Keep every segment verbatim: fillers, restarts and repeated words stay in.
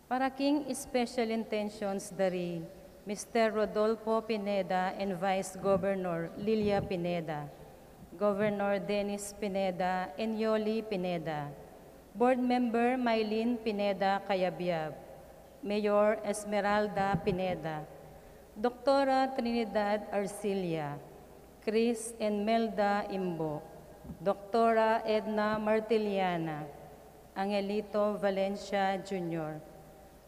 Para king special intentions dari Mister Rodolfo Pineda and Vice Governor Lilia Pineda, Governor Dennis Pineda and Yoli Pineda, Board Member Mylene Pineda Cayabyab, Mayor Esmeralda Pineda, Doktora Trinidad Arcilla, Chris and Melda Imbo, Doktora Edna Martiliana, Angelito Valencia Junior,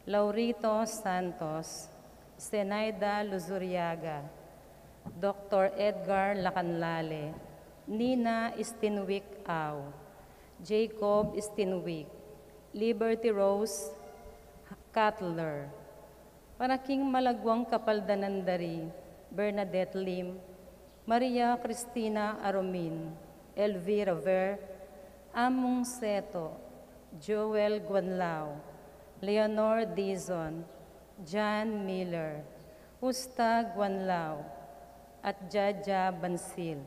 Laurito Santos, Zenaida Luzuriaga, Doktor Edgar Lacanlale, Nina Istinwik Au, Jacob Istinwik, Liberty Rose Cutler, para king malagwang kapaldanan dari Bernadette Lim, Maria Cristina Aromin, Elvira Ver, Among Seto, Joel Guanlao, Leonor Dizon, John Miller, Usta Guanlao, at Jaja Bansil.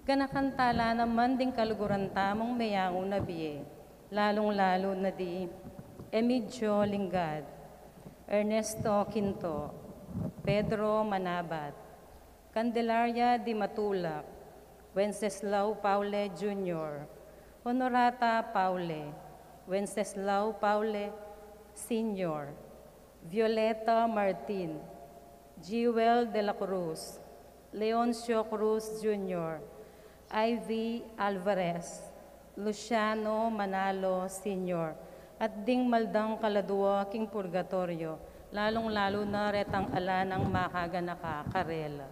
Ganakan tala naman ding kaluguran tamung meyangu na bie, lalung-lalu na di Emigdio Lingad, Ernesto Quinto, Pedro Manabat, Candelaria Di Matulak, Wenceslao Paule Junior, Honorata Paule, Wenceslao Paule Senior, Violeta Martin, Jewel de la Cruz, Leoncio Cruz Junior, Ivy Alvarez, Luciano Manalo Senior, at ding maldang kaladua king purgatoryo, lalung-lalu na retang ala nang makaganaka karela.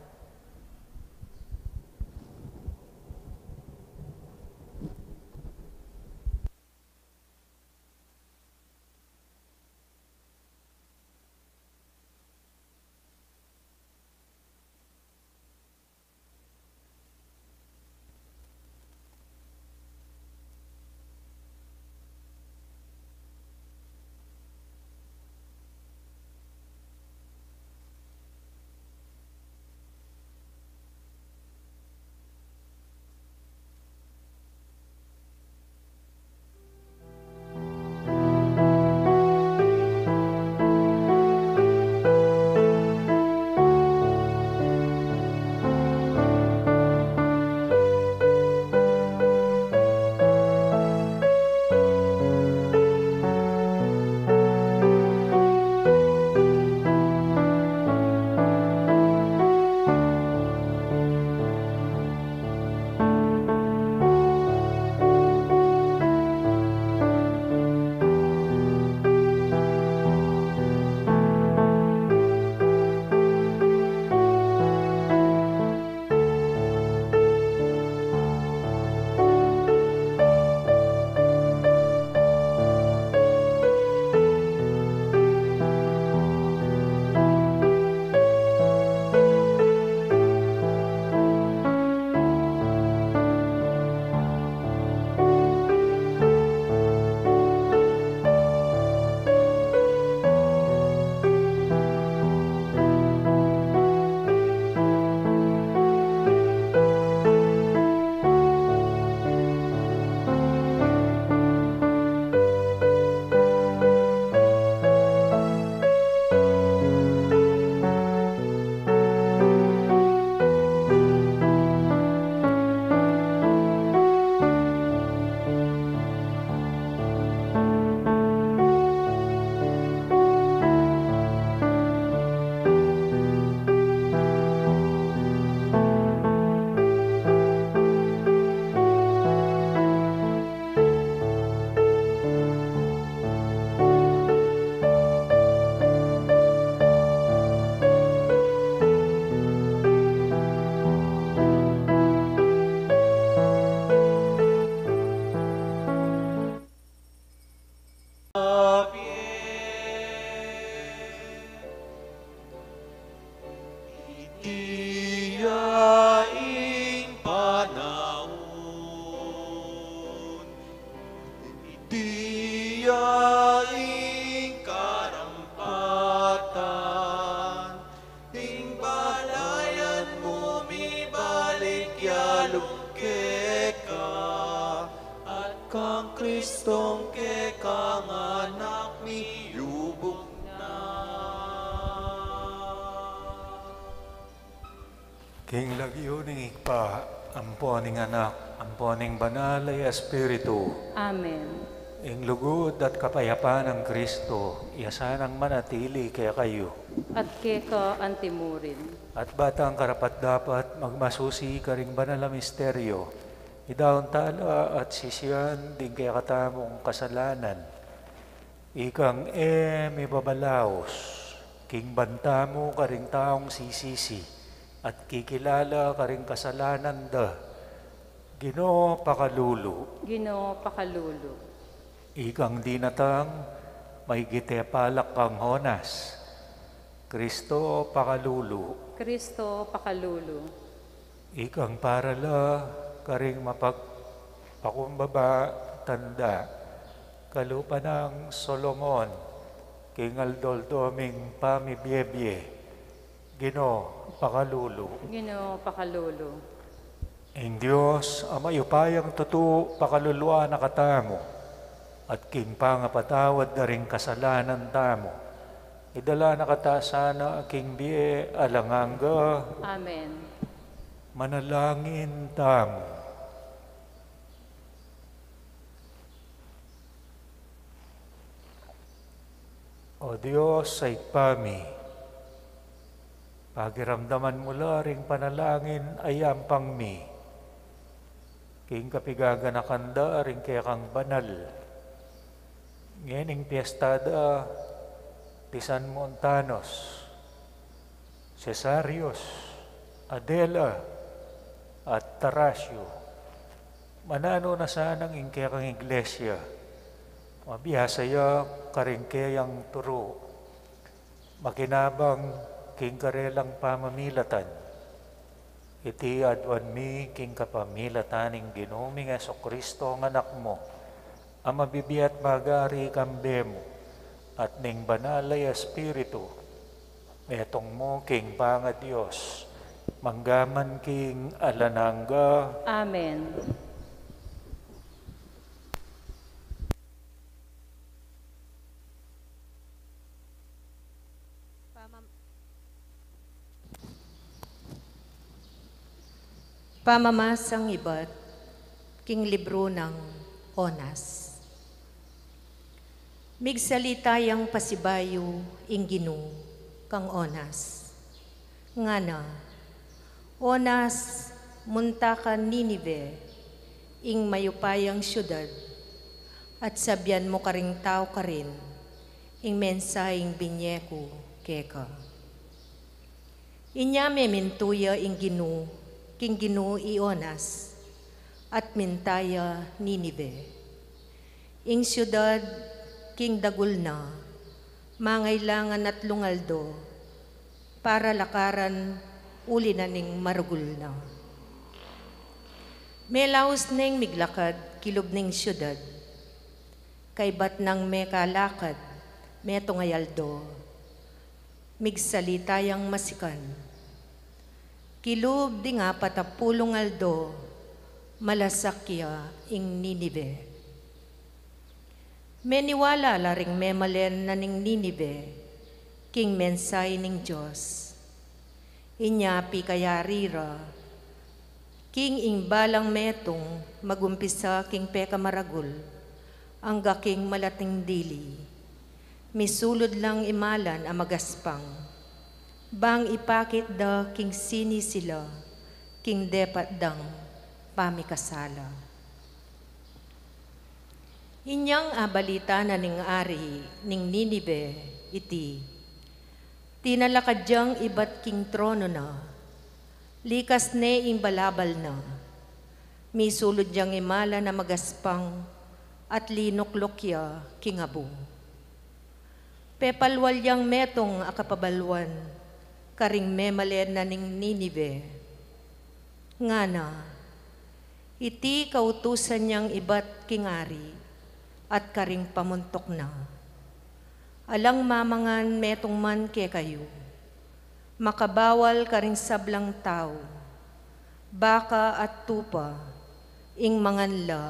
Iti ya ing panaun, iti ya ing karampatan, ing balayan mu mibalik ya lung keka, at kang Kristong kekang Anak mi King lagyu ning Ibpa, ampo ning Anak, ampo ning Banal a Espiritu. Amen. Ing lugud at kapayapan nang Kristo, iya sanang manatili kekayu. At keka antimurin. At ba tang karapat-dapat magmasusi karing banal a misteryo, idaun tala at sisian ding kekatamung kasalanan. Ikang e mibabalaus, king ban tamu karing taung sisisi, at kikilala karing kasalanan da. Ginu, pakalulu. Ginu, pakalulu. Ikang dinatang, maigit e palak kang Jonas. Kristo, pakalulu. Kristo, pakalulu. Ikang para la karing mapagpakumbaba tanda, kalupa nang Solomon, king aldo-aldo ming pamibiebie. Ginu, pakalulu. Ginu, pakalulu. Ing Dios a mayupayang tutu, pakaluluan na katamu, at king pangapatawad da ring kasalanan tamu, idala na kata sana king bie alang angga. Amen. Manalangin tamu. O Dios a Ibpa mi, pakiramdaman mu la ring panalangin a yampang mi king kapigaganakan da ring kekang banal. Ngening piesta da, di San Montanos, Cesarius, Adela, at Tarasio. Mananu na sanang ing kekang Iglesia, mabiasa ya karing keyang turu, makinabang king karelang pamamilatan. Iti aduan mi king kapamilatan ning Ginu ming Jesucristo, a Anak mu, a mabibie at magari kambe mu, at ning Banal a Espiritu, metung mu king pangaDios, manggaman king alang angga. Amen. Pamam-, pamamasang ibat king libru nang Onas. Migsalita yang pasibayu ing Ginu kang Onas. Ngana, Onas, munta ka Ninive, ing mayupayang siudad, at sabian mu karing tau karin ing mensaheng binye ku keka. Inya memintu ya ing Ginu, king Ginu i Onas, at minta ya Ninive. Ing siudad king dagul na, mangailangan atlung aldo, para lakaran uli na ning maragul na. Melaus neng miglakad kilub ning siudad. Kaybat nang mekalakad metung a aldo, migsalita yang masikan. Kilub ding apat a pulung aldo, malasak ya ing Ninive. Meniwala la ring memalen na ning Ninive king mensahe ning Dios. Inya pikayari ra, king ing balang metung, magumpisa king pekamaragul angga king malating dili, misulud lang imalan a magaspang, bang ipakit da king sini sila king depat dang pamikasala. Inyang abalita na ning ari ning Ninive iti, tinalakad yang ibat king trono na, likas ne ing balabal na, misulud yang imalan a magaspang, at linukluk ya king abu. Pepalwal yang metung a kapabalwan karing memalen na ning Ninive. Ngana, iti kautusan yang ibat king ari at karing pamuntuk na. Alang mamangan metung man kekayu, makabawal karing sablang tau, baka at tupa, ing mangan la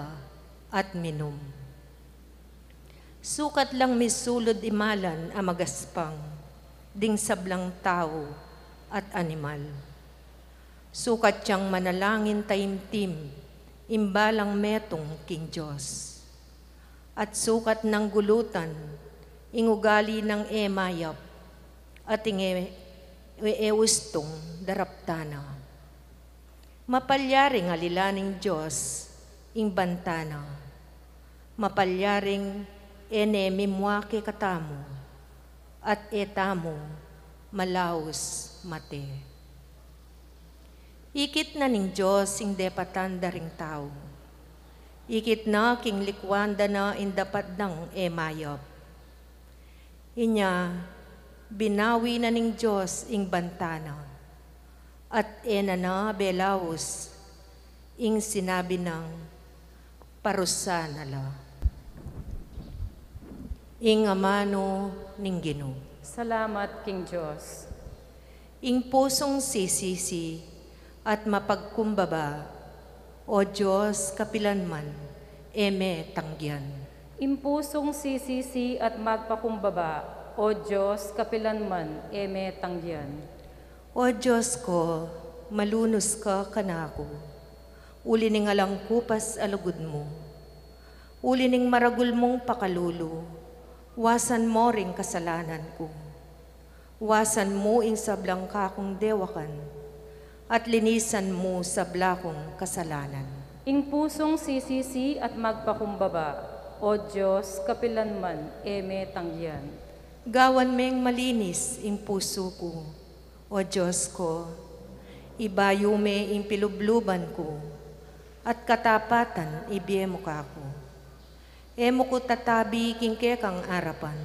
at minum. Sukat lang misulud imalan a magaspang ding sablang tau at animal. Sukat yang manalangin taimtim, ing balang metung king Dios. At sukat nang gulutan, ing ugali nang e mayap, at ing e, e ustung daraptan na. Mapalyaring alila ning Dios, ing banta na. Mapalyaring e ne mimua kekatamu, at e tamu malaus mate. Ikit na ning Dios ing depatan da ring tau. Ikit na king likuan da na ing dapat dang e mayap. Inya, binawi na ning Dios ing banta na, at e na na belaus ing sinabi nang parusa na la. Ing amanu ning Ginu. Salamat king Dios. Ing pusung sisisi at mapagkumbaba, O Dios, kapilanman e me tanggian. Ing pusung sisisi at magpakumbaba, O Dios, kapilanman e me tanggian. O Dios ko, malunus ka kanaku, uli ning alang kupas a lugud mu. Uli ning maragul mung pakalulu, wasan mo ring kasalanan ku. Wasan mu ing sablang kakung dewakan, at linisan mu sabla kung kasalanan. Ing pusung sisisi at magpakumbaba, O Dios, kapilanman e me tanggian. Gawan meng malinis ing pusu ku, O Dios ko, ibayu me ing pilubluban ku, at katapatan ibie mu kaku. E mu ku tatabi king kekang arapan,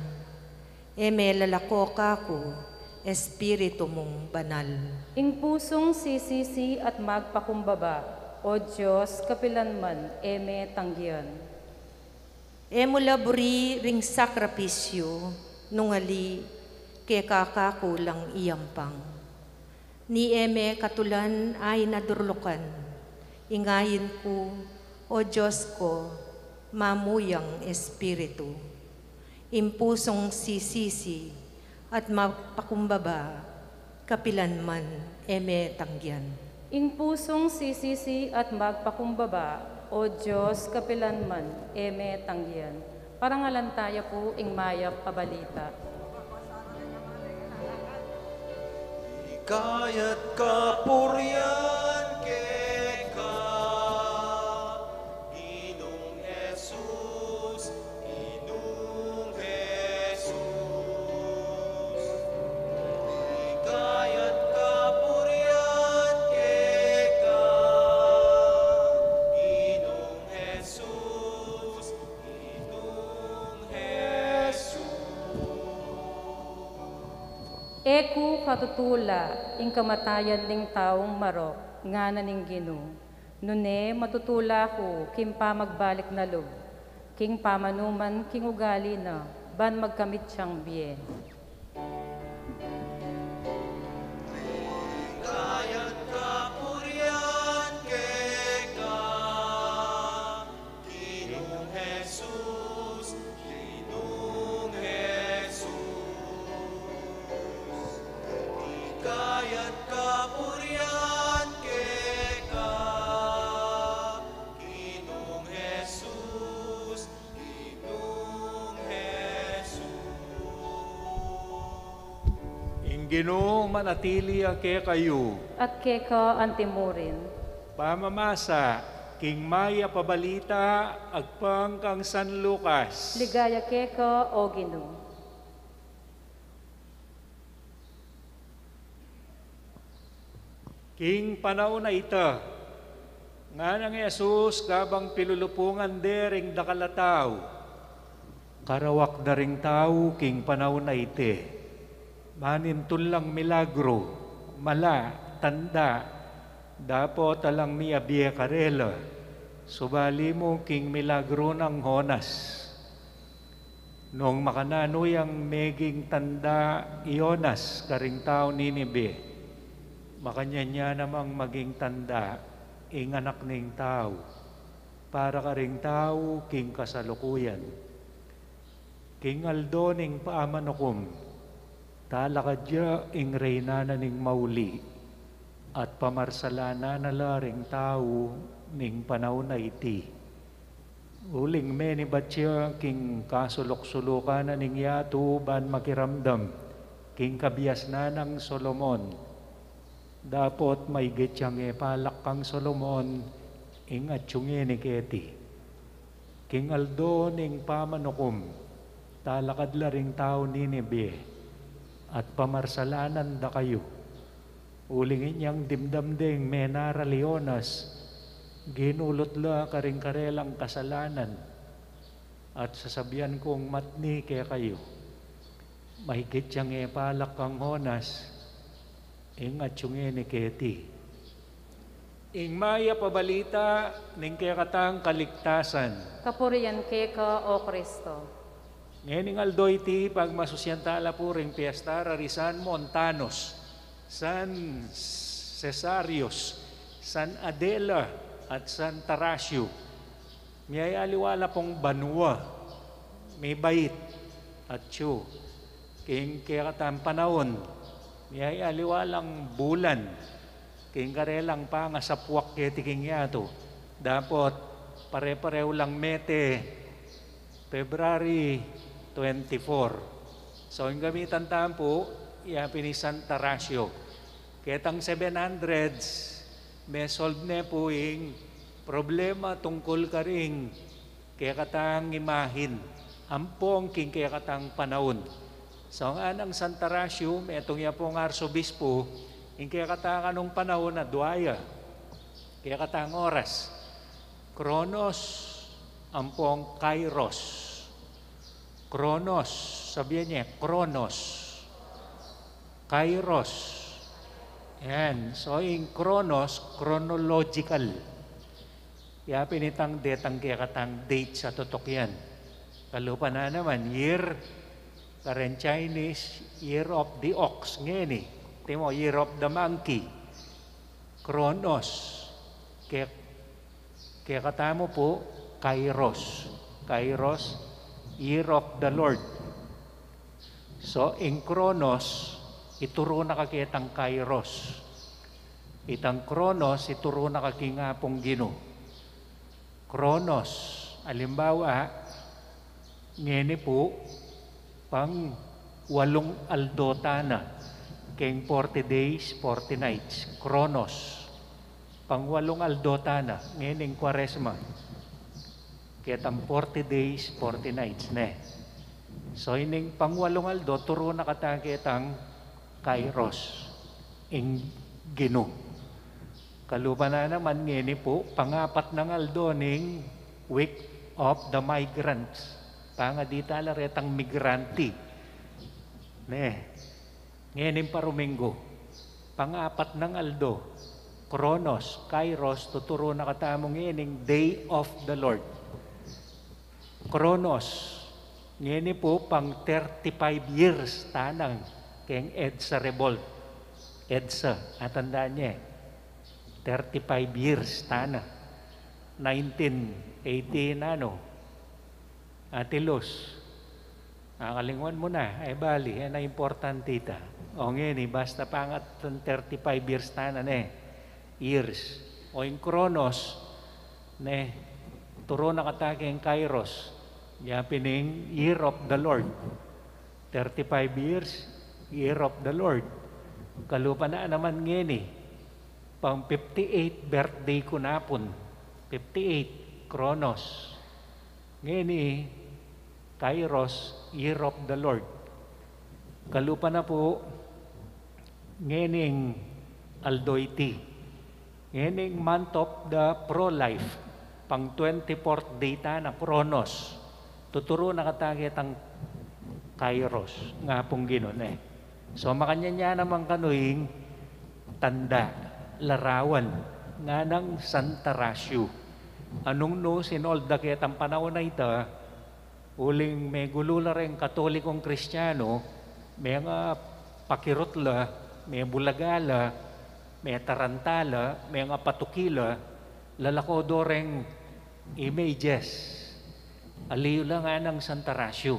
e me lalako kaku Espiritu mung Banal. Ing pusung sisisi at magpakumbaba, O Dios, kapilanman e me tanggian. E mu la buri ring sakripisyu, nung ali keka kaku lang iyampang. Ni e me katulan ain a durlukan, ing ain ku, O Dios ko, mamuyang Espiritu. Ing pusung sisisi at magpakumbaba, kapilanman e me tanggian. Ing pusung sisisi at magpakumbaba, O Dios, kapilanman e me tanggian. Parangalan taya pu ing mayap a balita. Ligaya at kapurian keka, Ginung Jesus, Ginung Jesus. Ligaya at kapurian keka, Ginung Jesus, Ginung Jesus. E ku katutula ing kamatayan ning taung marok, ngana ning Ginu. Nune matutula ku king pamagbalik na lub, king pamanuman king ugali na, ban magkamit yang bie. Ligaya at kapurian keka, Ginung Jesus, Ginung Jesus. Ligaya at kapurian keka, Ginung Jesus, Ginung Jesus. Ing Ginu manatili ya kekayu. At keka antimurin. Pamamasa king mayap a balita agpang kang San Lucas. Ligaya keka, O Ginu. King panaun a ita, nganang Jesus kabang pilulupungan de ring dakal a tau. Karawak da ring tau king panaun a iti. Manintun lang milagru, mala, tanda, dapot alang miyabie karela. Subali mu king milagru nang Jonas. Nung makananu yang meging tanda i Jonas karing taung Ninibe, makanyan ya namang maging tanda ing Anak ning Tau para karing tau king kasalukuyan. King aldo ning pamanukum, talakad ya ing Reyna na ning mauli. at pamarsalanan na la ring tau ning panaun a iti. Uling menibat ya king kasuluk-sulukan na ning yatu ban makiramdam king kabiasnan nang Solomon. Dapot maigit yang epalak kang Solomon ing atyu ngeni keti. King aldo ning pamanukum, talakad la ring taun Ninive, at pamarsalanan da kayu. Uling inyang dimdam deng menaral i Jonas, ginulut la karing karelang kasalanan, at sasabian kung matni kekayu. Maigit yang epalak kang Jonas, ing atyu ngeni keti. Ing mayap a balita ning kekatang kaligtasan. Kapurian keka, O Kristo. Ngening aldo iti, pagmasusian tala pu ring piesta ra ri San Montanus, San Cesarius, San Adela, at San Tarasio. Miyayaliwa la pung banua, mibait, atyu. King kekatang panaun, miyayaliwa lang bulan, king karelang pangasapwak keti king yatu. Dapot pare-pareu lang mete, February twenty-four. So, ing gamitan tamu pu, ya pin i San Tarasio. Ketang seven hundreds, me-solve ne pu ing problema tungkul karing kekatang imahin, ampong king kekatang panaun. So, nganang San Tarasio, metung ya pung arsobispo, ing kekatang kanung panaun, adwa ya. Kekatang oras. Kronos, ampong kairos. Kronos, sabian ye, kronos. Kairos. Yan. So, ing kronos, chronological. Ya pin itang detang kekatang date sa tutuk yan. Kalupa na naman, year, karen Chinese, year of the ox, ngeni. Timo, year of the monkey. Kronos. Ke-, kekatamu pu, kairos. Kairos, year of the Lord. So, ing kronos, ituru na ka ketang kairos. Itang kronos, ituru na ka king Apung Ginu. Kronos, alimbawa, ngeni pu, pang walung aldo tana, keng forty days, forty nights. Kronos, pang walung aldo tana, ngening Kwaresma. Ketang forty days, forty nights, ne. So, ining pang walung aldo, turu na kata ketang kairos, ing Ginu. Kalupa na naman ngeni pu, pangapat nang aldo ning Week of the Migrants. Pangadi tala retang migranti. Ne. Ngening paruminggu. Pangapat nang aldo. Kronos, kairos, tuturu na katamu ngening Day of the Lord. Kronos, ngeni pu pang thirty-five years tanang keng EDSA revolt. EDSA, atandaan ye. Thirty-five years tana. Nineteen eighty nanu. Ate Luz, akalingwan mu na, e bali, e na importante ita. O ngeni, basta pangat thirty-five years tana ne. Years. O ing Kronos, ne, turu na kata keng Kairos, ya pin ing year of the Lord. Thirty-five years, year of the Lord. Kalupa na naman ngeni, pang fifty-eight birthday ku na pun. Fifty-eight, Kronos. Ngeni, Kairos, year of the Lord. Kalupa na pu, ngening aldo iti. Ngening month of the pro-life, pang twenty-fourth day tana, Kronos. Tuturu na kata ketang Kairos, nga pung Ginu ne. So, makanyan ya naman kanu ing tanda, larawan, nganang San Tarasio. Anung nu, sinolda ketang panaun a ita, uling megulu la reng Katolikong Kristiano, menga pakirut la, mebulaga la, metaranta la, menga patuki la, lalako do reng images. Aliyu la nganang San Tarasio.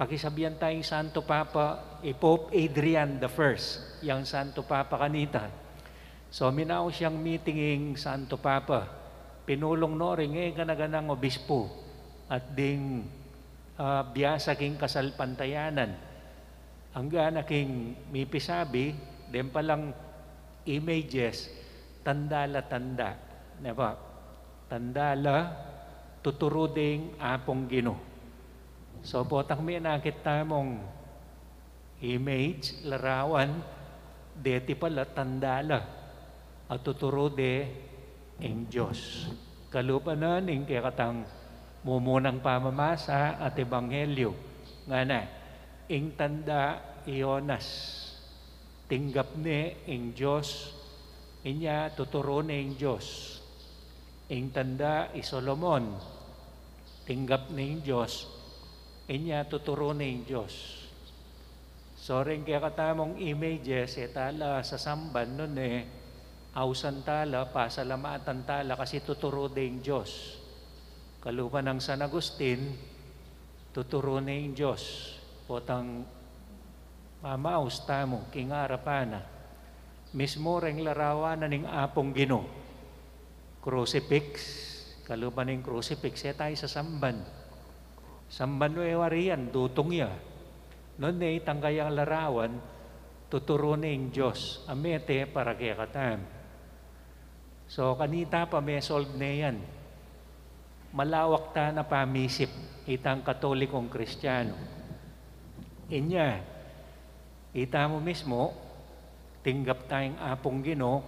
Pakisabian taya ing Santo Papa, i Pope Adrian the First, yang Santo Papa kanita. So, minaus yang meeting ing Santo Papa. Pinulung no ring e gana-ganang obispo at ding, ah, biasa king kasalpantayanan. Angga na king mipisabi, den palang images, tanda la tanda. Ne ba? Tanda la, tuturu ding Apung Ginu. So, potang minakit tamung image, larawan, deti pala tanda la, a tuturu de ing Dios. Kalupa na ning kekatang mumunang pamamasa at ebanghelyo, ngana, ing tanda i Jonas, tinggap ne ing Dios, inya tuturu ne ing Dios. Ing tanda i Solomon, tinggap ne ing Dios, inya tuturu ne ing Dios. So, ring kekatamung images, e tala sasamban nune, ausan tala, pasalamatan tala, kasi tuturu de ing Dios. Kalupa nang San Agustin, tuturu ne ing Dios. Potang mamaus tamu king arapan na. Mismu ring larawan na ning Apung Ginu. Crucifix, kalupa ning crucifix, e tayu sasamban. Samban we wari yan, dutung ya. Nune itang kayang larawan, tuturu ne ing Dios, a mete para kekatamu. So, kanita pa me-solve ne yan. Malawak ta na pamisip, itang Katolikong Kristiyanu. Inya, itamu mismu, tinggap ta ing Apung Ginu,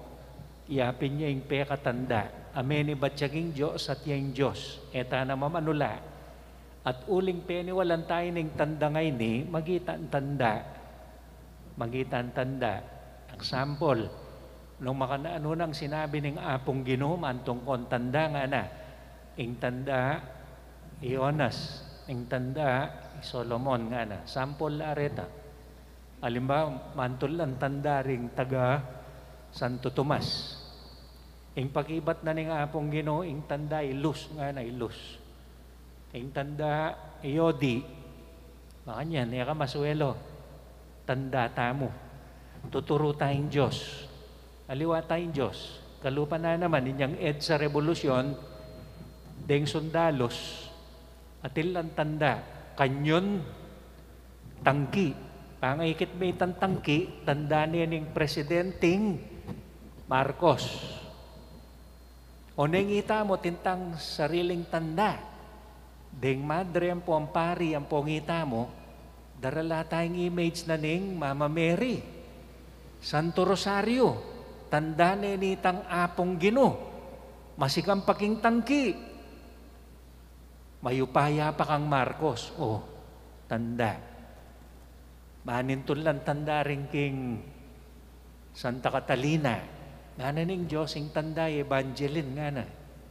yapin ya ing pekatanda. A menibat ya king Dios at ya ing Dios. E ta na mamanula. At uling peniwalan tayu ning tanda ngeni, magitang tanda. Magitang tanda. Example, nung makananu nang sinabi ning Apung Ginu, mantungkon tanda ngana. Ing tanda i Jonas, ing tanda i Solomon ngana. Sample la reta. Alimbawa, mantulan tanda ring taga Santo Tomas. Ing pakibat na ning Apung Ginu, ing tanda i lus ngana, i lus. Ing tanda i yodi. Makanyan, e ka maswelo. Tanda tamu. Tuturu tayang Dios. Aliwa tayang Dios. Kalupa na naman, inyang EDSA rebolusyon, deng sundalus, atin lang tanda, kanyon, tangki. Pangaikit me itang tangki, tanda ne ning Presidenteng Marcos. O neng itamu, atin tang sariling tanda. Deng madre ampong pari ampong itamu, darala tayang image na ning Mama Mary. Santo Rosario, tanda ne nitang Apung Ginu. Masikan pa king tangki. Mayupaya pa kang Marcos. O, tanda. Manintun lang tanda ring king Santa Catalina. Ngana ning Dios, ing tanda i Evangeline, ngana.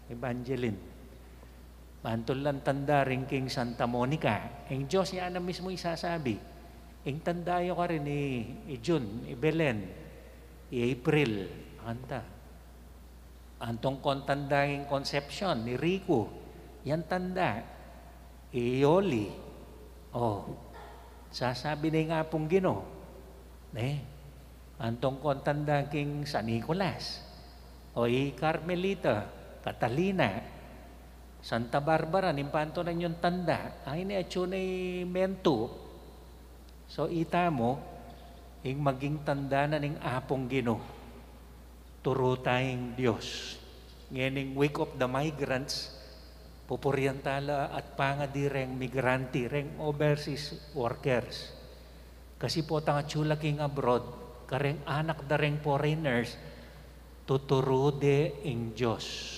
Evangeline. Manintun lang tanda ring king Santa Monica. Ing Dios, ya na mismu isasabi. Ing tanda yu karin i, i June, i Belen, i April. Anta. Antong kon tanda ing Concepcion, i Rico, yang tanda, i Yoli. O, sasabi ne ing Apung Ginu, ne? Antong kon tanda king San Nicolas, o i Carmelita, Catalina, Santa Barbara, ning pantunan yung tanda, ay ni atsu na i Mentu. So, itamu, ing maging tanda na ning Apung Ginu. Turu tayang Dios. Ngening Week of the Migrants, pupurian tala at pangadi reng migranti, reng overseas workers. Kasi potang atsu la king abroad, kareng anak da reng foreigners, tuturu de ing Dios.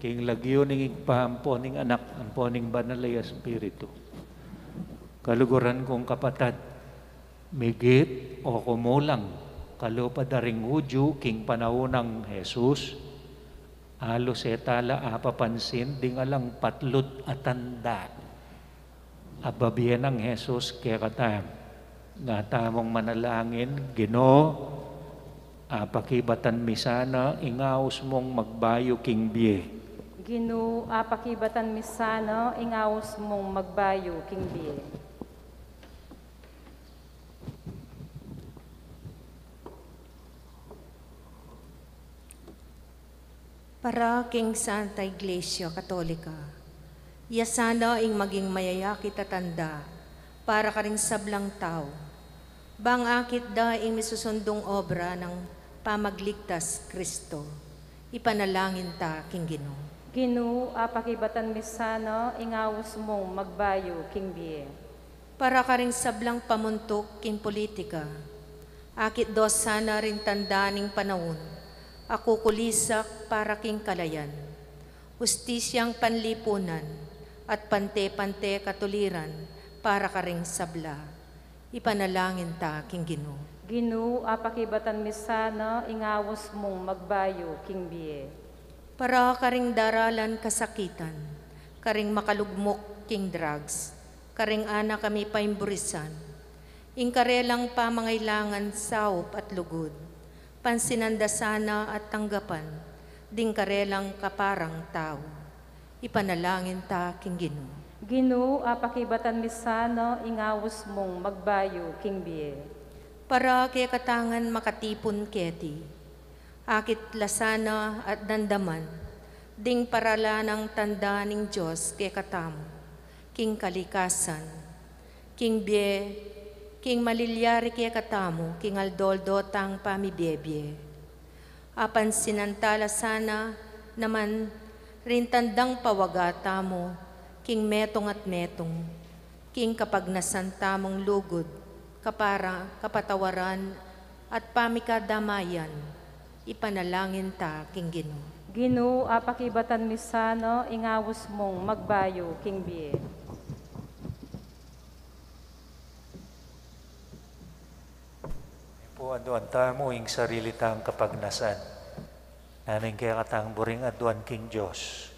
King lagyu ning Ibpa, ampo ning Anak, ampo ning Banal a Espiritu. Kaluguran kung kapatad, migit o kumulang, kalupa da ring Hudyu king panaun nang Jesus, alus e tala apapansin ding alang patlut a tanda a babie nang Jesus kekatamu. Nga tamung manalangin, Ginu, apakibatan mi sana ing aus mung magbayu king bie. Ginu, apakibatan mi sana ing aus mung magbayu king bie. Para king Santa Iglesia Katolika, iya sana ing maging mayayakit a tanda para karing sablang tau, bang akit da ing misusundung obra nang pamagligtas Kristo. Ipanalangin ta king Ginu. Ginu, apakibatan mi sana ing aus mung magbayu king bie. Para karing sablang pamuntuk king politika, akit do sana ring tanda ning panaun a kukulisak para king kalayan, hustisyang panlipunan, at pante-pante katuliran para karing sabla. Ipanalangin ta king Ginu. Ginu, apakibatan mi sana ing aus mung magbayu king bie. Para karing daralan kasakitan, karing makalugmuk king drugs, karing anak a mipaimburisan, ing karelang pamangailangan saup at lugud, pansinan da sana at tanggapan ding karelang kaparang tau. Ipanalangin ta king Ginu. Ginu, apakibatan mi sana ing aus mung magbayu king bie. Para kekatangan makatipun keti, akit la sana at dandaman ding paralanang tanda ning Dios kekatamu king kalikasan, king bie, king malilyari kekatamu king aldo-aldo tang pamibie-bie. Apansinan ta la sana naman ring tandang pawaga tamu king metung at metung, king kapagnasan tamung lugud, kapara, kapatawaran, at pamikadamayan. Ipanalangin ta king Ginu. Ginu, apakibatan mi sana ing aus mung magbayu king bie. Pu, aduan tamu ing sarili tang kapagnasan. Nanu ing kekatang buring aduan king Dios?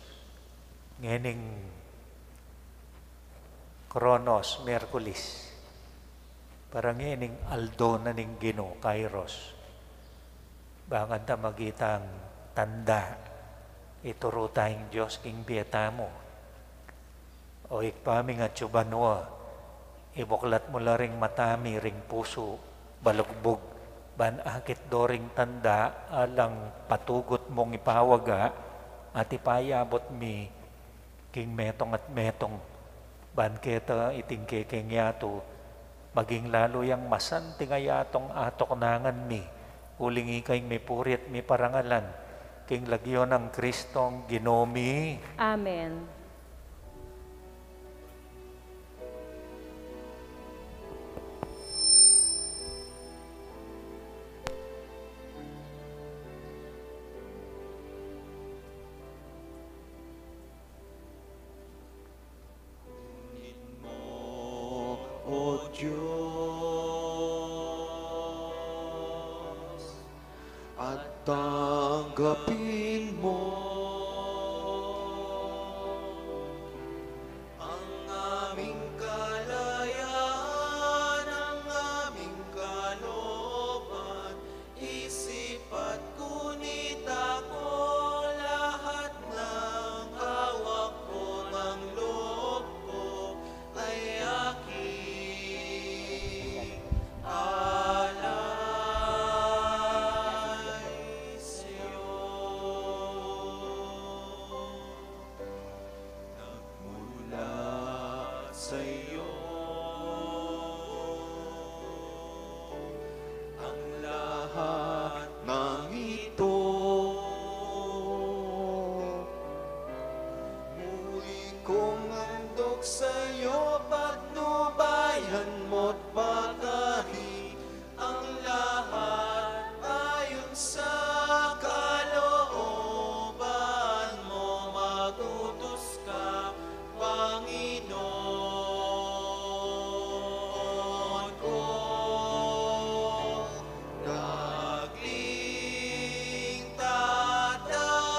Ngening Kronos, Miyerkules. Para ngening aldo na ning Ginu, Kairos. Bang kanta magitang tanda, ituru ta ing Dios king bie tamu. O Ibpa mi, atsu banua, ibuklat mu la ring mata mi, ring pusu, balugbug, ban akit do ring tanda alang patugut mung ipawaga, at ipayabut mi king metung at metung, ban keta iting kekeng yatu, maging lalu yang masanting a yatung atuknangan mi, uling ika ing mipuri at miparangalan, king lagyu nang Kristong Ginu mi. Amen. Ngunit mo, O Diyos, at tanggapin mo ang aming kalayaan, ang aming kalooban, isip at gunit ako, lahat ng hawak ko, ng loob ko ay aking alay sa'yo. Nagmula sa'yo ang lahat ng ito. Muli kong handog sa'yo, patnubayan mo't pakari ang lahat ayon sa kalooban mo. Magutos ka, Panginoon ko, dagling tatalima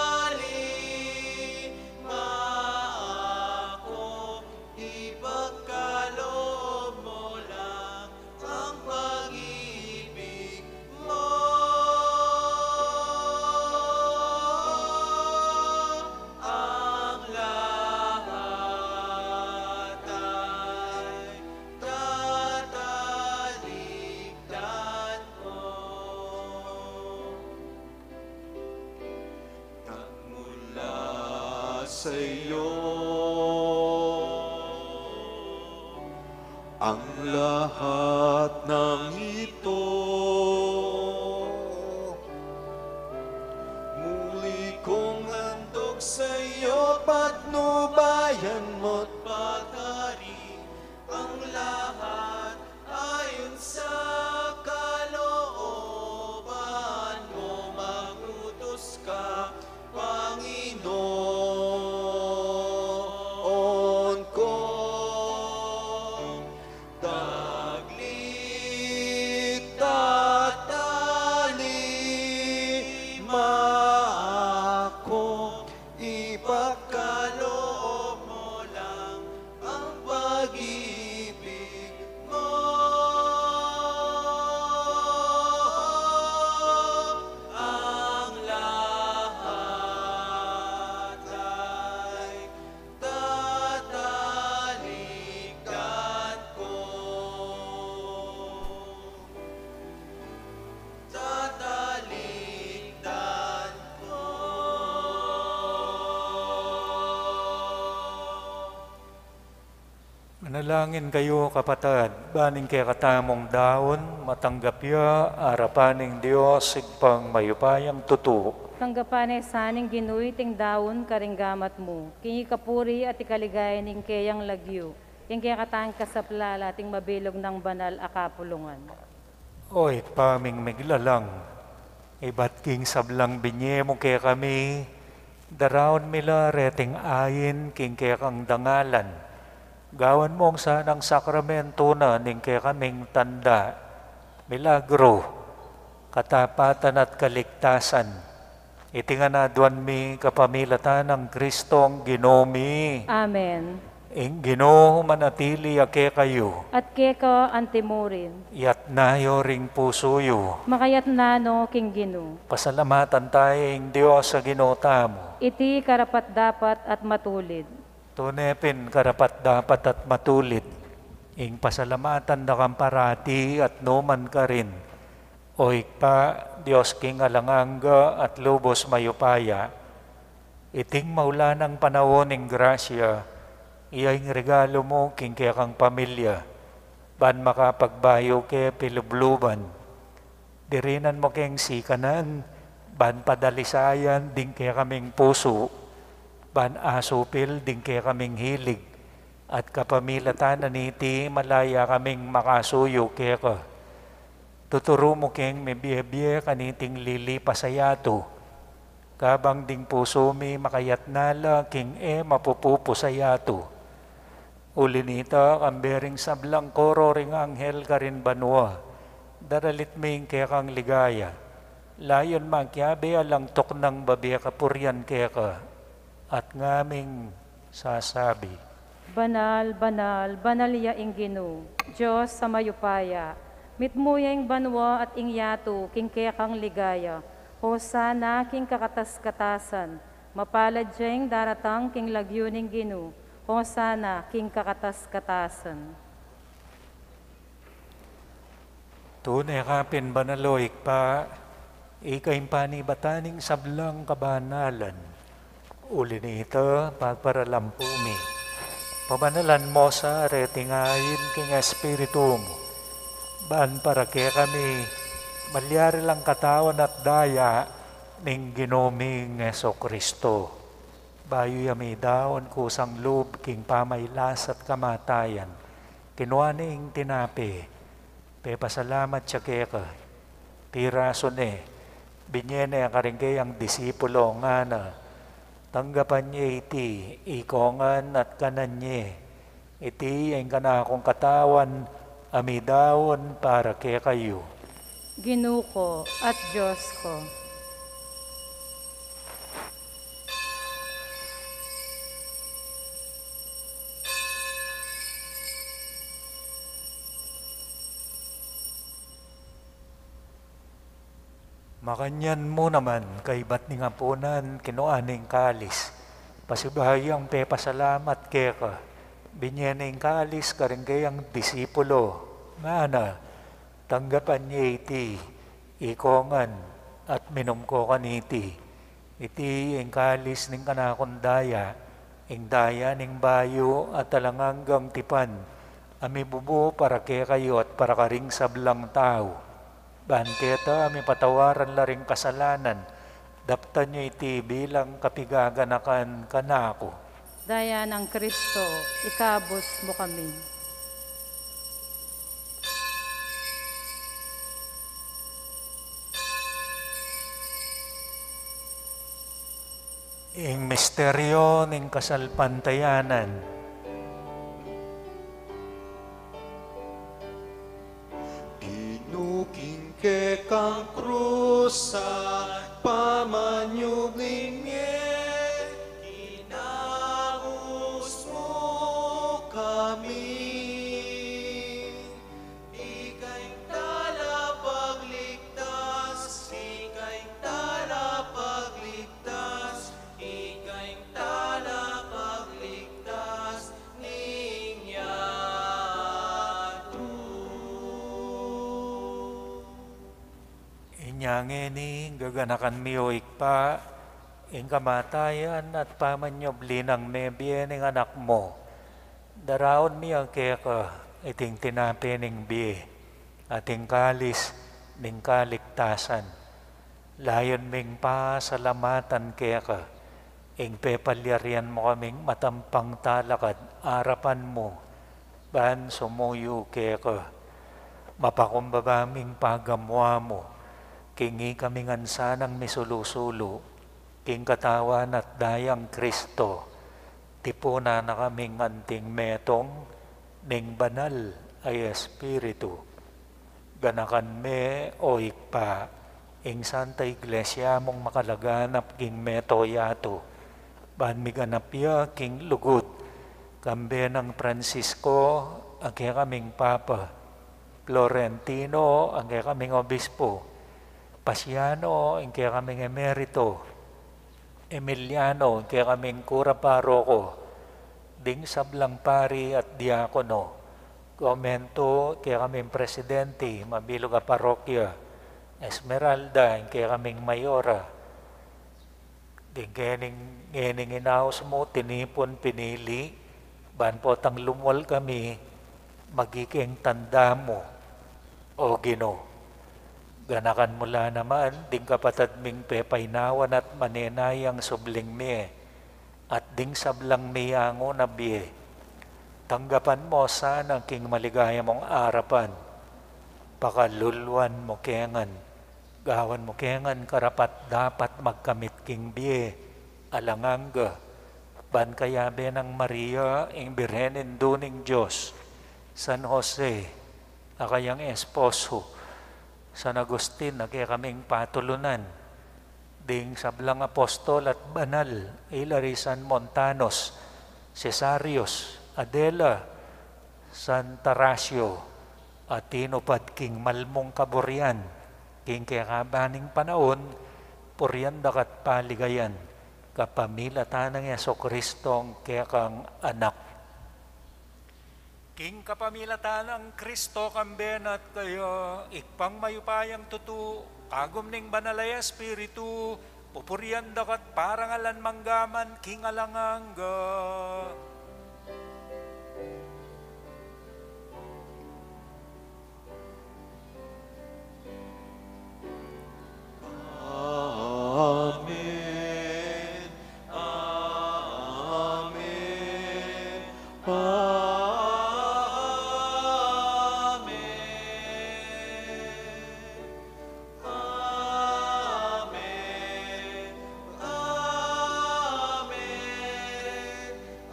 ako, ipagka sa'yo ang lahat ng ito. Muli kong handog sa'yo, patnubayan mo't pakari ang lahat ayon sa kalooban mo. Magutos ka, Panginoon ko, taglik tatalima ako, ipagkaloob mo lang ang pag-ibig mo. Ang lahat ay tatalikdan ko. Tatalikdan ko. Manalangin kayu, kapatad, ban ing kekatamung daun matanggap ya arapan ning Dios, Ibpang mayupayang tutu. Tanggapan na sa ning Ginu iting daun karing gamat mu, king ikapuri at ikaligaya ning keyang lagyu, king kekatang kasaplalan at ing mabilug nang banal a kapulungan. O Ibpa ming miglalang, ibat king sablang binye mu kekami, daraun mi la reting ain king kekang dangalan. Gawan mung sanang sakramentu na ning kekaming tanda, milagro, katapatan at kaligtasan. Iti ngan aduan mi kapamilatan nang Kristong Ginu mi. Amen. Ing Ginu manatili ya kekayu. At keka antimurin. Yatna yu ring pusu yu. Makayatna no king Ginu. Pasalamatan taya ing Dios a Ginu tamu. Iti karapat-dapat at matulid. Tune pin karapat-dapat at matulid ing pasalamatan da kang parati at numan karin, O Ibpa, Dios king alang angga at lubus mayupaya. Iting maulan a panaun ning grasya, iya ing regalu mu king kekang pamilya, ban makapagbayu ke pilubluban. Dirinan mu keng sikanan, ban padalisayan ding kekaming pusu, ban asupil ding kekaming hilig, at kapamilatan na niti malaya kaming makasuyu keka. Tuturu mu keng mibie-bie kaniting lilipas a yatu, kabang ding pusu mi makayatna la king e mapupupus a yatu. Uli nita, kambe ring sablang koro ring anghel karin banua, daralit mi ing kekang ligaya. Layun makiabe alang tuknang babie kapurian keka, at ngaming sasabi, Banal, banal, banal ya ing Ginu, Dios a mayupaya. Mitmu ya ing banua at ing yatu king kekang ligaya. Hosana king kakatas-katasan. Mapalad ya ing daratang king lagyu ning Ginu. Hosana king kakatas-katasan. Tune ka pin banal, o Ibpa, ika ing panibatan ning sablang kabanalan. Uli nita, paparalampu mi, pabanalan mu sa reting ain king Espiritu mu, ban para kekami malyari lang katawan at daya ning Ginu ming Jesucristo. Bayu ya midaun kusang lub king pamailas at kamatayan, kinua ne ing tinape, pepasalamat ya keka, pirasu ne, binye ne karing keyang disipulo, ngana, tanggapan ye iti ikongan at kanan ye. Iti ing kanakung katawan a midaun para kekayu. Ginu ku at Dios ku. Makanyan mu naman, kaybat ning apunan, kinua ne ing kalis. Pasibayu yang pepasalamat keka, binye ne ing kalis karing keyang disipulo, ngana, tanggapan ye iti ikongan at minum ko kaniti. Iti ing kalis ning kanakung daya, Ing daya ning bayu at alang anggang tipan, a mibubu para kekayu at para karing sablang tau. Ban keta a mipatawaran la ring kasalanan, daptan yu iti bilang kapigaganakan kanaku. Daya nang Kristo, ikabus mu kami. Ing misteryo ning kasalpantayanan. Ginu, king kekang krus at pamanyubling mie, kinabus mu kami. Ika ing talapagligtas, ika ing talapagligtas, ika ing talapagligtas ning yatu. Inya ngeni, gaganakan mi, o Ibpa, ing kamatayan at pamanyubli nang mebie ning Anak mu. Daraun mi keka iting tinape ning bie at ing kalis ning kaligtasan. Layun ming pasalamatan keka ing pepalyarian mu kaming matampang talakad arapan mu ban sumuyu keka. Mapakumbaba ming pagamuan mu king ikami ngan sanang misulu-sulu king Katawan at Dayang Kristo. Tipunan na kaming anting metung ning Banal a Espiritu. Ganakan me, o Ibpa, ing Santa Iglesia mung makalaganap king mabilug a yatu, ban miganap ya king lugud, kambe nang Francisco a kekaming Papa, Florentino a kekaming Obispo, Pasiano a kekaming Emerito, Emiliano a kekaming Kura Paroko, ding sablang pari at diakono, Gomento a kekaming presidente, mabilug a parokya, Esmeralda a kekaming mayora, ding ngening, ngening inaus mu tinipun, pinili, ban potang lumual kami, maging tanda mu, o Ginu. Ganakan mu la naman ding kapatad ming pepainawan at manenayang subling mie, at ding sablang meangu na bie. Tanggapan mu sana king maligaya mung arapan. Pakaluluan mu ke ngan, gawan mu ke ngan karapat-dapat magkamit king bie alang angga, ban kayabe nang Maria, ing Birhen Indu ning Dios, San Jose a kayang esposo, San Agustin a kekaming patulunan, ding sablang apostol at banal, ila ri San Montanus, Cesarius, Adela, San Tarasio, a tinupad king malmung kaburian king kekaban ning panaun, purian daka at paligayan kapamilatan nang Jesucristo a kekang Anak. King kapamilatan nang Kristo, kambe na at kaya, Ibpang mayupayang tutu, kagum ning Banal a Espiritu, pupurian daka at parangalan mangga man king alang angga. Amen. Amen. Amen. Amen.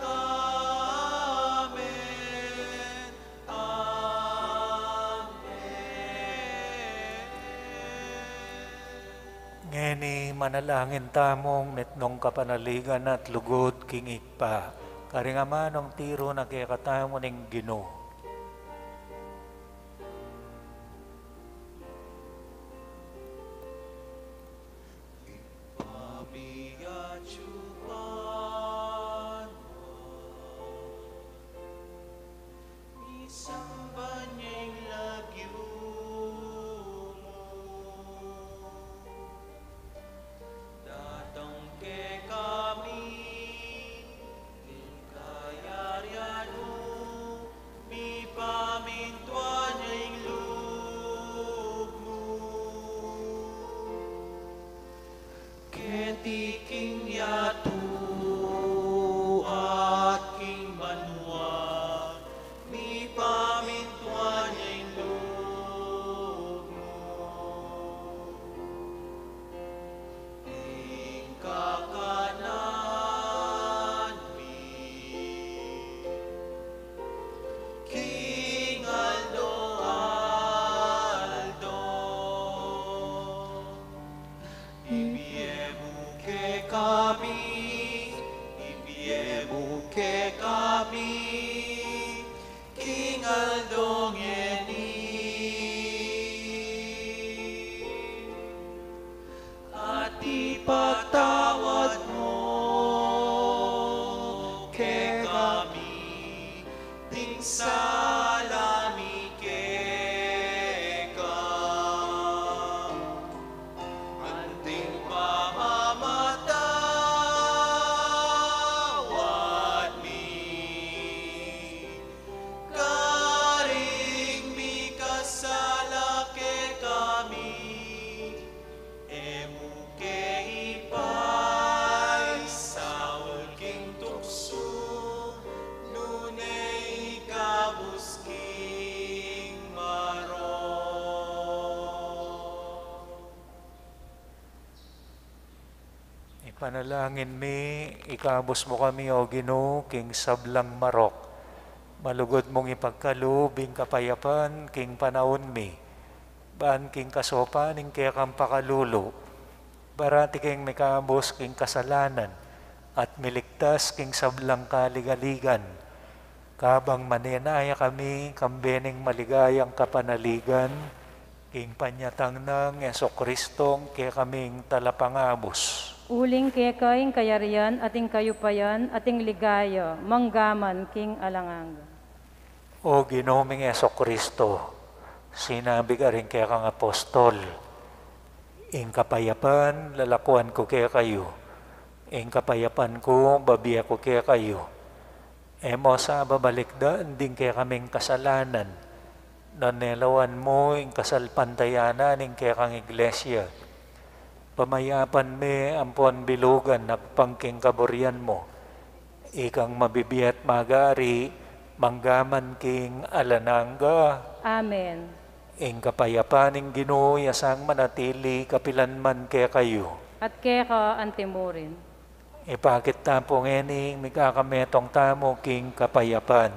Amen. Amen. Ngeni manalangin tamung mitmung kapanaligan at lugud king Ibpa, karing amanung tiru na kekatamu ning Ginu. Pabiacupan mo, isamban ya ing lagyu mu. Datang kekami Kaldong ini at ipatawad mu kekami ding sala mi keka, anting pamamatawad mi karing mikasala kekami. E mu ke ipaisaul king tuksu, nune ikabus king marok. Ipanalangin mi, ikabus mu kami, O Ginu, king sablang marok. Malugud mung ipagkalub ing kapayapan king panaun mi, ban king kasopan ning kekang pakalulu, parati keng mikabus king kasalanan at miligtas king sablang kaligaligan. Kabang manenaya kami kambe ning maligayang kapanaligan, king panyatang nang Jesucristong kekaming Talapangabus. Uling keka ing kayarian, at ing kayupayan, at ing ligaya, manggaman king alang angga. O Ginu ming Jesucristo, sinabi karing kekang apostol, ing kapayapan lalakuan ku kekayu, ing kapayapan ku babie ku kekayu. E mu sa babalikdan ding kekaming kasalanan, nune lawan mu ing kasalpantayanan ning kekang Iglesia. Pamayapan me ampon bilugan agpang king kaburian mu. Ikang mabibie at magari, manggaman king alang angga. Amen. Ing kapayapan ning Ginu ya sang manatili kapilan man kekayu. At keka antimurin. Ipakit tamu pu ngeni ing mikakametung tamu king kapayapan.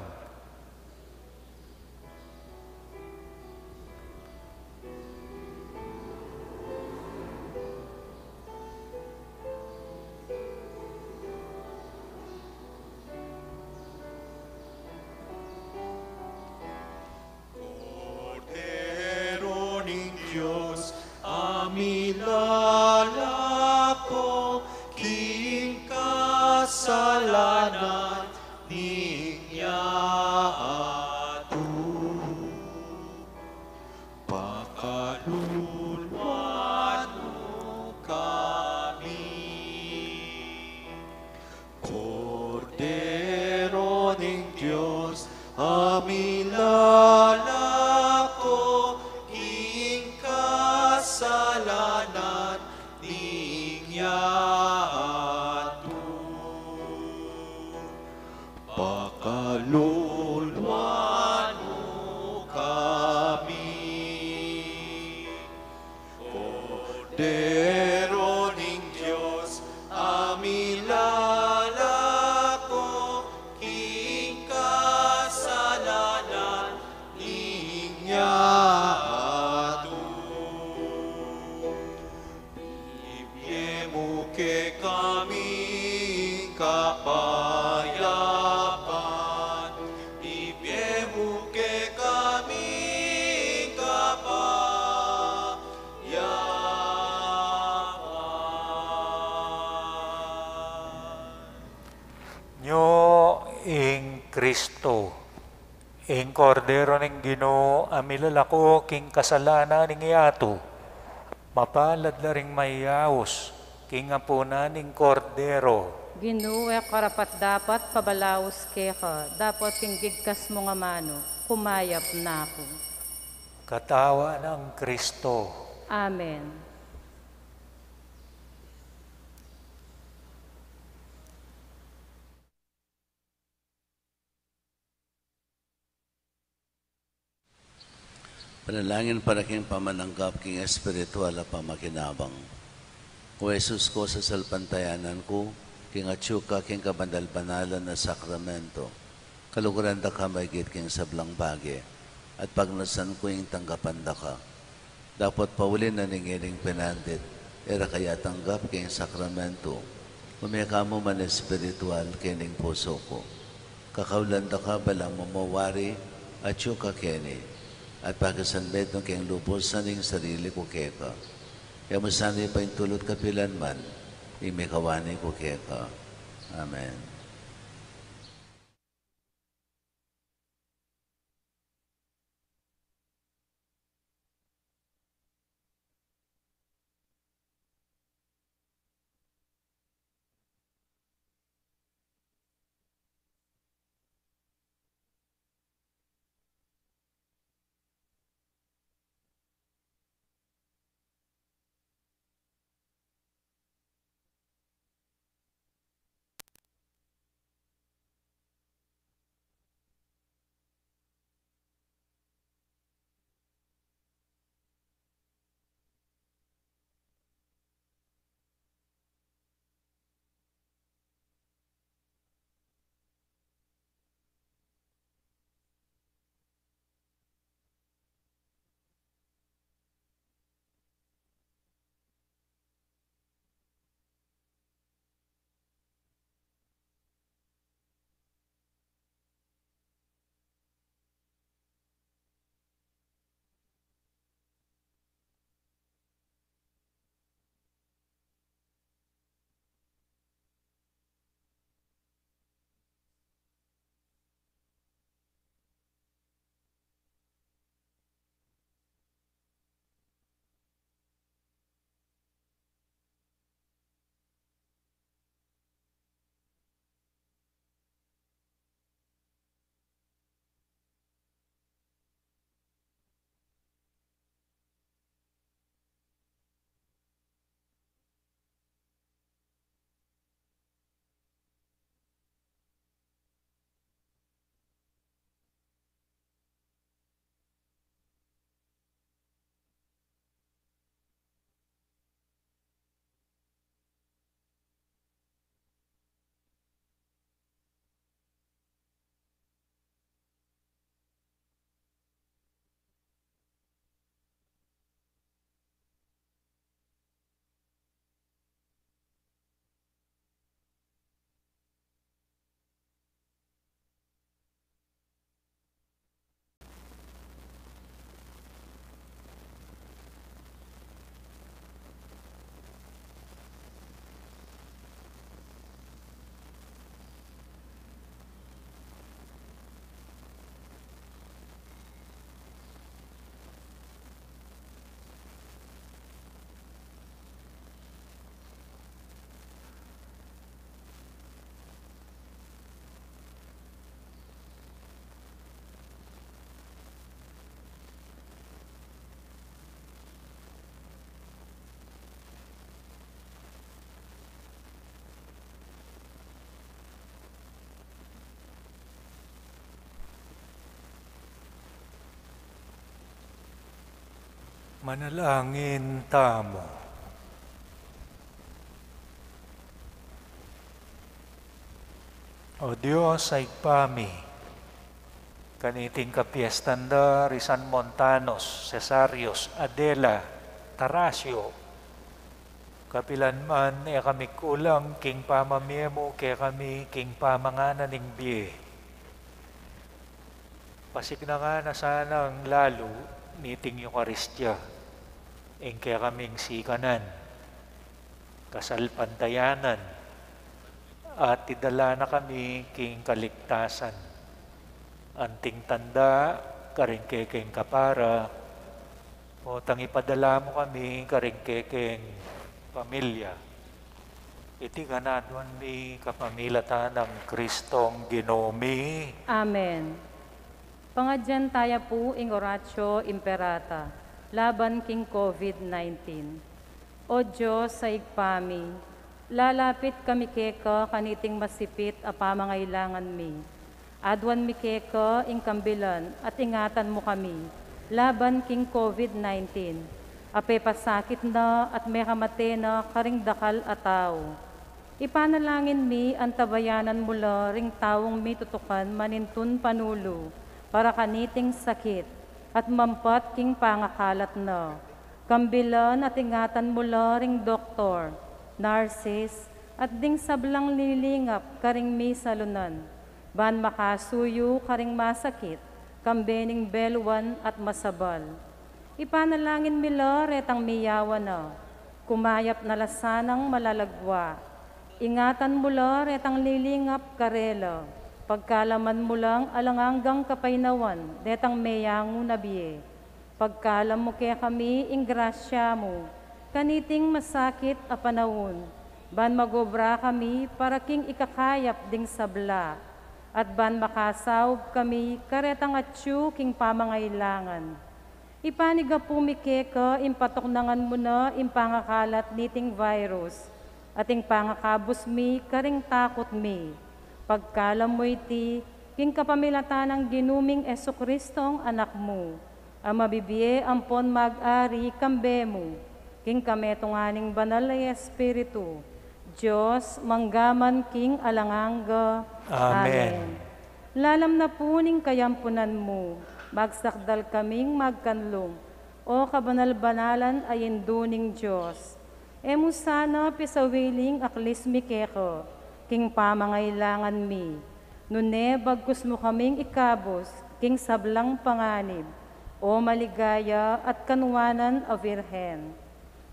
Kordero ning Dios, a milalako king kasalanan ning yatu, pakaluluan mu kami. Kordero ning Dios, a milalako king kasalanan ning yatu, pakaluluan mu kami. Kordero ning Dios, a milalako king kasalanan ning yatu, ibie mu kekami ing kapayapan, ibie mu kekami ing kapayapan. Nyo ing Kristo, ing Kordero ning Ginu, a milalako king kasalanan ning yatu. Mapalad la ring mayaus king apunan ning Kordero. Ginu, e ku karapat-dapat pabalaus keka, dapot king gigkas mung amanu, kumayap na ku. Katawan nang Kristo. Amen. Panalangin para king pamananggap king espiritual a pamakinabang. O Jesus ku, sasalpantayanan ku king atyu ka king kabanal-banalan a sakramento. Kaluguran da ka maigit king sablang bage, at pagnasan ku ing tanggapan da ka. Dapot pauli na ning ining pinandit, e ra ka ya tanggap king sakramento, ume ka mu man espiritual king pusu ku. Kakaulan da ka balamu mu wari Atyu ka keni, at pakasanmetung ke ing lubus ning sarili ku keka. E mu sana paintulut kapilan man ing mikawani ku keka. Amen. Manalangin tamu. O Dios a Ibpa mi, kaniting kapiestan da ri San Montanos, Cesarios, Adela, Tarasio, kapilan man e kami kulang king pamamie mu kekami king pamanganan ning bie. Pasignan na sanang lalu niting Eukaristia ing kekaming sikanan, kasalpantayanan, at idala na kami king kaligtasan. Anting tanda karing kekeng kapara, potang ipadala mu kami karing kekeng pamilya. Iti ngan aduan mi kapamilatan nang Kristong Ginu mi. Amen. Pangadyan taya pu ing Oratio Imperata laban king COVID nineteen. O Dios a Ibpa mi, lalapit kami keka kaniting masipit a pamangailangan mi. Aduan mi keka ing kambilan at ingatan mu kami laban king COVID nineteen a pepasakit na at mekamate na karing dakal a tau. Ipanalangin mi antabayanan mu la ring taung mitutukan manintun panulu para kaniting sakit at mampat king pangakalat na. Kambilan at ingatan mu la ring doktor, nurses, at ding sablang lilingap karing misalunan, ban makasuyu karing masakit kambe ning beluan at masabal. Ipanalangin mi la retang miyawan na, kumayap na la sanang malalagwa. Ingatan mu la retang lilingap karela, pagkaluban mu lang alang anggang kapaynawan detang meyangu na bie. Pagkaluban mu kekami ing grasya mu, kaniting masakit a panaun, ban mag-obra kami para king ikakayap ding sabla, at ban makasaup kami karetang atyu king pamangailangan. Ipanyawad mi keka ing patuknangan mu na ing pangakalat niting virus, at ing pangakabus mi karing takut mi. Pagkaluban mu iti, king kapamilatan nang Ginu ming Jesucristo a Anak mu, a mabibie ampon mag-ari kambe mu, king kametungan ning Banal a Espiritu, Dios, mangga man king alang angga. Amen. Amen. Lalam na pu ning kayampunan mu, magsakdal kaming magkanlung, O kabanal-banalan a Indu ning Dios. E mu sana pisawiling aklis mi keka, king pamangailangan mi. Nune bagkus mu kaming ikabus, king sablang panganib, O maligaya at kanuanan a Virgen.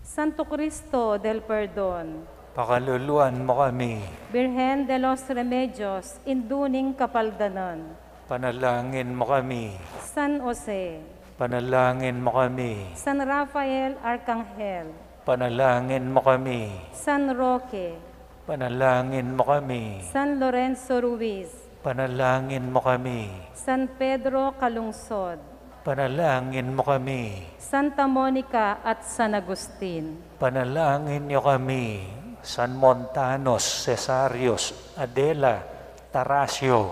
Santo Cristo del Perdon. Pakaluluan mu kami. Birhen de los Remedios, Indu ning Kapaldanan. Panalangin mu kami. San Jose. Panalangin mu kami. San Rafael Arkanghel. Panalangin mu kami. San Roque. Panalangin mu kami. San Lorenzo Ruiz. Panalangin mu kami. San Pedro Calungsod. Panalangin mu kami. Santa Monica at San Agustin. Panalangin yu kami. San Montanos, Cesarios, Adela, Tarasio.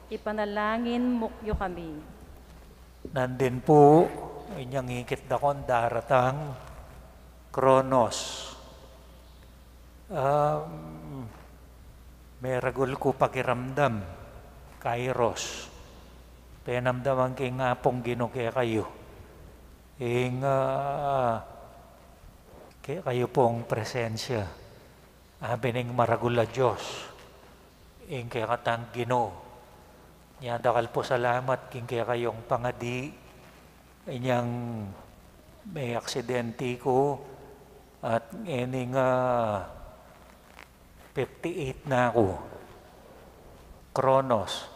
Ipanalangin mu yu kami. Nandin pu, inyang ikit dakong daratang Kronos. Um, meragul ku pakiramdam, Kairos. Penamdaman king Apung Ginu kekayu ing, ah, kekayu pung presensya. Abi ning maragul a Dios, ing kekatang Ginu. Nya dakal pu salamat king kekayung pangadi, inyang me-aksidente ku, at ngening, ah, fifty-eight na ku. Kronos,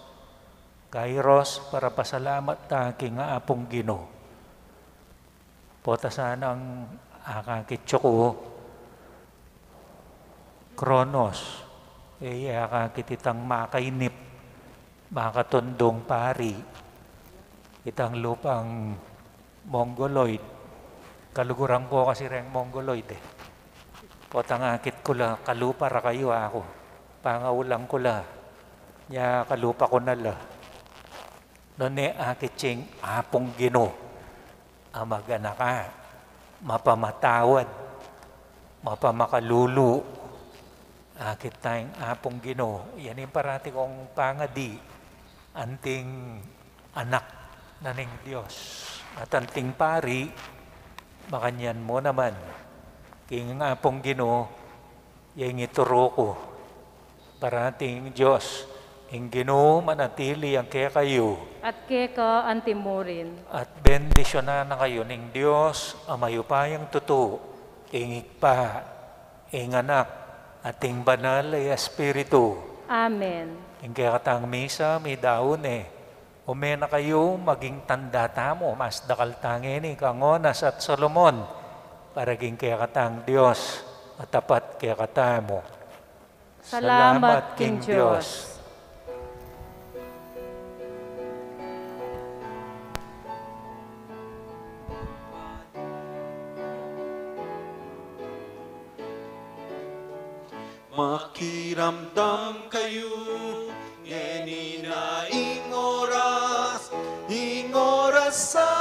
Kairos, para pasalamat ta king Apung Ginu. Pota sanang akakit yu ku, Kronos, e, akakit itang makainip, makatundung pari, itang lupang Mongoloid. Kaluguran ku kasi reng Mongoloid, e. Potang akit ku la, kalupa ra kayu aku. Pangaulan ku la. Nya kalupa ku na la. Nune akit ing Apung Ginu a maganaka, mapamatawad, mapamakalulu. Akit tang Apung Ginu, yan ing parati kung pangadi, anting anak na ning Dios. At anting pari, makanyan mu naman. King Apung Ginu, ya ing ituru ku. Parating Dios, ing Ginu manatili ya kekayu. At keka anti murin. At bendisyunan na kayu ning Dios, a mayupayang tutu, ing Ibpa, ing Anak, at ing Banal a Espiritu. Amen. Ing kekatang misa, midaun ne. Ume na kayu maging tanda tamu, mas dakal ta ngeni kang Jonas at Solomon, para king kekatang Dios a tapat kekatamu. Salamat king Dios. Makiramdam kayu, ngeni na ing oras, ing oras sa